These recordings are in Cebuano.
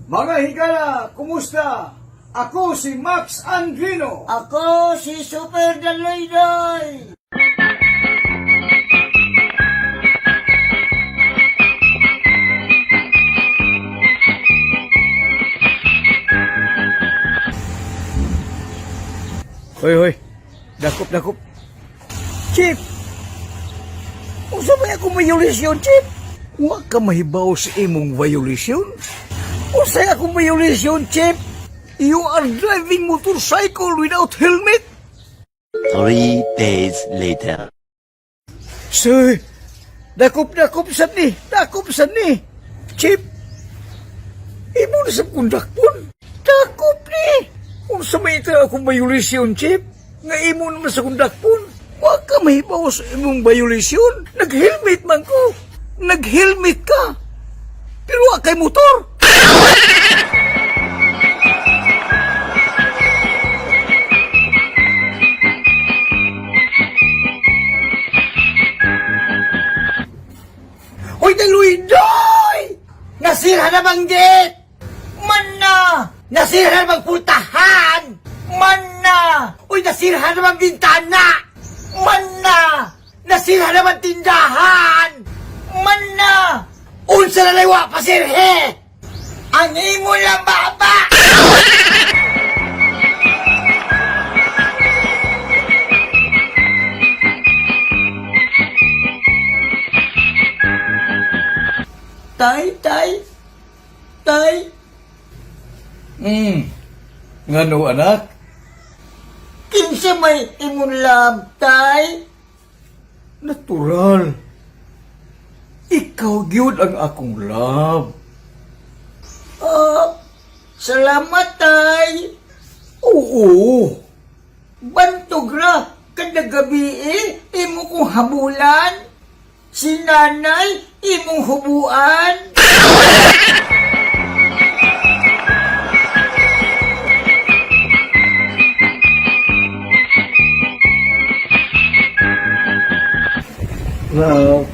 Mga higala, kumusta? Ako si Max Andrino. Ako si Super Daloydoy. Hoy, hoy. Dakop, dakop. Chief! Unsa may akong violation, Chief? Wa ka mahibaw sa imong violation? Unsa akong violation, Chief? You are driving motorcycle without helmet? 3 days later. Sir, dakop, dakop sad ni. Dakop sad ni. Chief, imo na sa kong dakpon. Dakop ni. Unsa may ito akong violation, Chief? Nga imo naman sa kong dakpon. Wa ka mahibaw sa imong violation. Nag-helmet man ko. Nag-helmet ka. Pero wa kay motor. Hoy, Daloydoy! Nasira na banggit! Man na! Nasira na bang putahan? Man na! Uy, nasira na bang bintana? Man na! Nasira na bang tindahan? Man na! Unsa na laywa pasirhe! Ang imo lang baba! Tay, tay, tay, Ngano, anak? Kinsa may imong love, tay? Natural. Ikaw gyud ang akong love. Oh, salamat, tay. Oo. Bantog ra, kada gabi eh, imo kong habulan. Si nanay, imong hubuan. Love.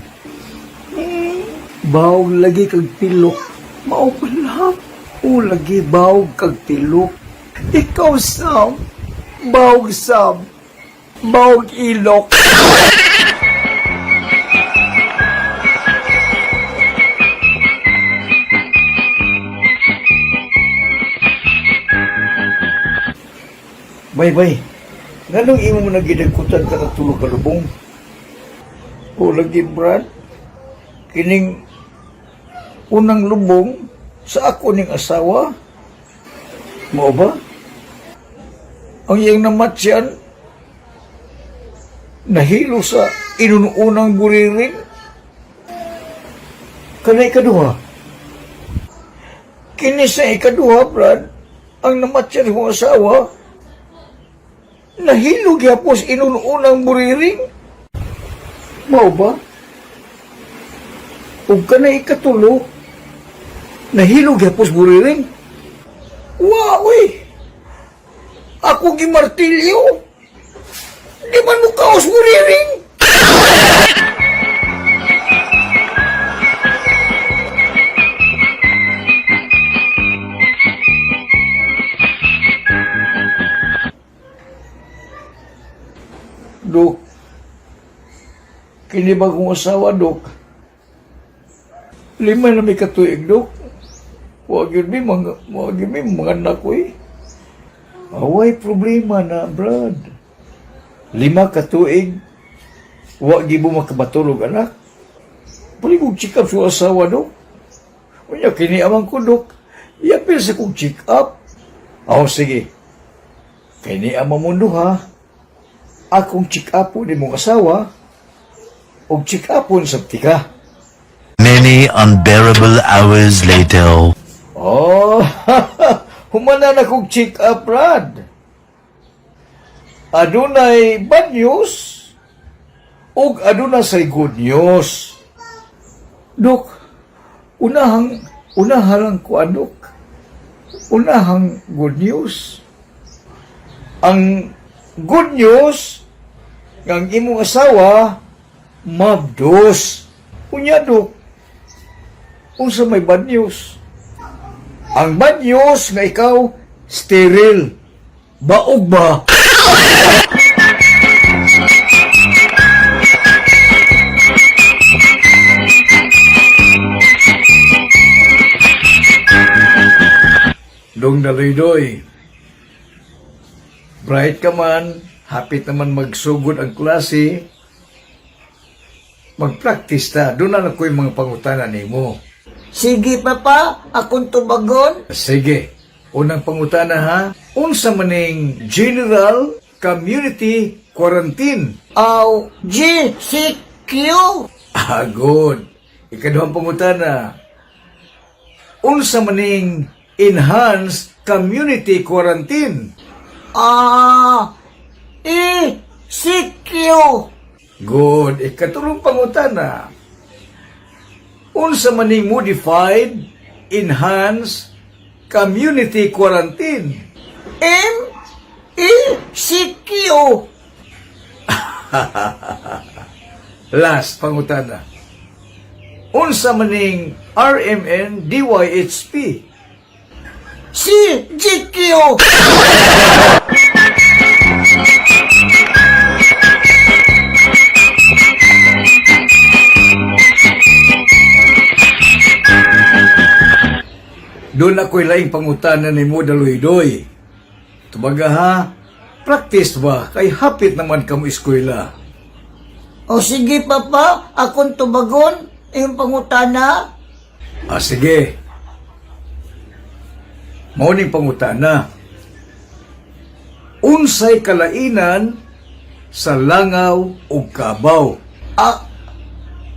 Bawog lagi kag tilok. Mao pa love. O lagi bawog kag tilok. Ikaw sam. Bawog sam. Bawog ilok. Bay bay. Nganong imo mo nagidagkutan ka ng tulo ka lubong? O lagi Brad, kining unang lubong sa ako ning asawa. Mao ba? Ang iyang namatsyan, nahilo sa inununang buriring. Kanay ikaduha. Kini sa ikaduha, Brad, ang namatsyan kong asawa, nahilo gyapos inununang buriring. Mao ba? Ug kanay ikatulo, nahilo gyapos buriring. Wa, uy! Ako gimartilyo. Di man mo kaos buriring. Dok, kini ba kong asawa, Dok? 5 na may katuig, Dok. Huwag yun mi, mga, wag yun mi, mga anak ko eh. Away, problema na, Brad. 5 katuig, wag di mo makabatulog, anak. Pwede kong check up sa asawa, Dok. Unya, kini amang ko, Dok. Iapil sa kong check up. Oh, sige. Kini amang mundo, ha? Akong check up po ni mong asawa, og check up po sa tika. Many unbearable hours later. Oh, humana na kong check up, Brad. Adunay bad news ug aduna say good news. Dok, unahang unaharang ko anok. Unahang good news. Ang good news nga ang imong asawa mabdos. Unya dok, unsa may bad news? Ang bad news nga ikaw, sterile. Baog ba? Dong daloy-doy. Bright ka man, hapit naman magsugod ang klase, mag-practice ta. Doon na ko yung mga pangutana nimo. Sige, Papa, akong tubagon. Sige. Unang pangutana ha, unsa maning General Community Quarantine? Aw, GCQ. Ah, good. Ikaduhang pangutana, unsa maning Enhanced Community Quarantine? Ah, ECQ. Good. Ikatulong pangutana, unsa maning Modified Enhanced Community Quarantine? MECQ. Last pangutana. Unsa maning RMN DYHP? CGQ. Doon ako'y laing pangutana ni mo daloy-doy. Tubaga ha, practice ba kay hapit naman kamo eskwela. O sige, Papa, akong tubagon. Iyong pangutana. Ah, sige. Mao ning pangutana. Unsay kalainan sa langaw ug kabaw? Ah,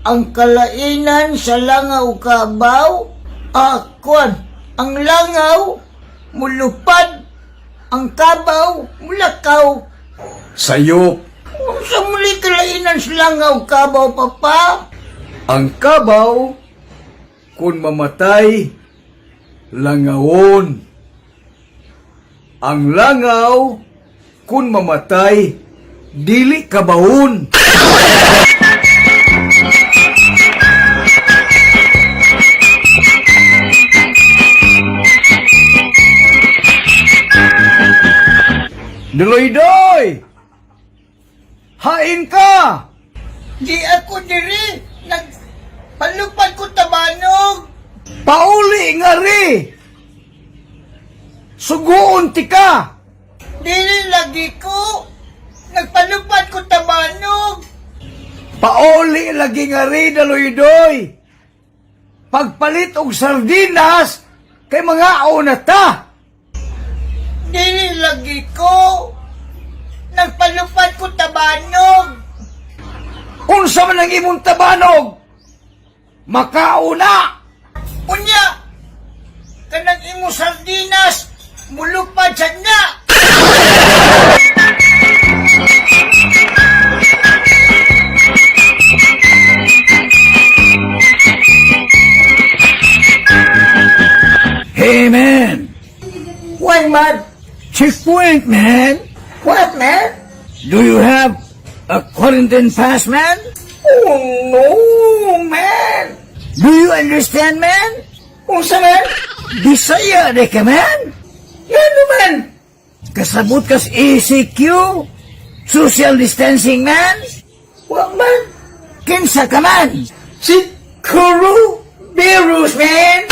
ang kalainan sa langaw kabaw, ah, kuwan, ang langaw, mulupad, ang kabaw, mulakaw. Sayop. Unsa muli kalainan sa langaw kabaw, Papa? Ang kabaw, kung mamatay, langawon. Ang langaw, kung mamatay, dili kabawon. Duloy-doy! Hain ka! Di ako diri, nagpalupad ko tabanog. Pauli nga ri! Suguon ti ka! Dili lagi ko, nagpalupad ko tabanog. Pauli lagi nga ri daloy-doy! Pagpalit og sardinas, kay mga na ta! Dili lagi ko, nagpalupad ko tabanog. Unsa man ang imong tabanog? Makauna! Unya, kanang imo sardinas, mulupad sad na. Hey man! Why man? Checkpoint man! What man? Do you have a quarantine pass, man? Oh no, man! Do you understand, man? Unsa man? Bisaya de ka, man! Ngano man? Kasabot kas ECQ? Social distancing, man? Wa man? Kinsa ka man? Si Kuru Virus, man!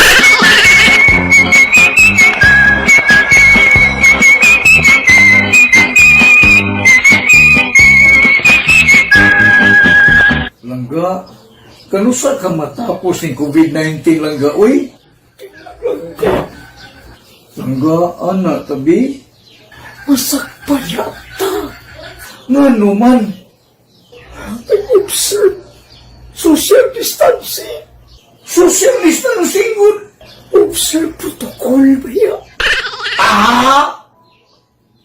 Langga, kanusa ka matapos ng COVID-19, langga, uy? Langga, langga, ana, tabi? Masakpan yata. Nga naman, I observe social distancing. Social distancing, good. Observe protocol ba yan? Ah!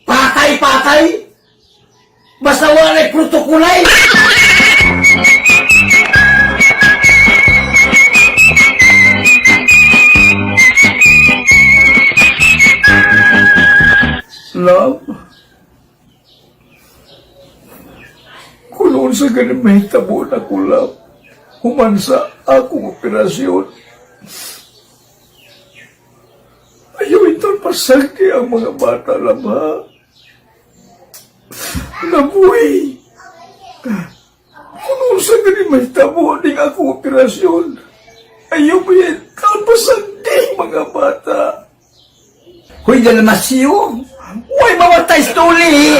Patay, patay! Basta wala'y protokolay! Love, kulon sa ganing mahitabo na ko, love. Human sa akong operasyon. Ayaw itong pasagdi ang mga bata, laba. Nabuhi. Kung unsa gani mahitabo ning ako operasyon, ayaw ba yan pasagdi mga bata. Hoy, Dalmasyo! Uy, mamatay stuli!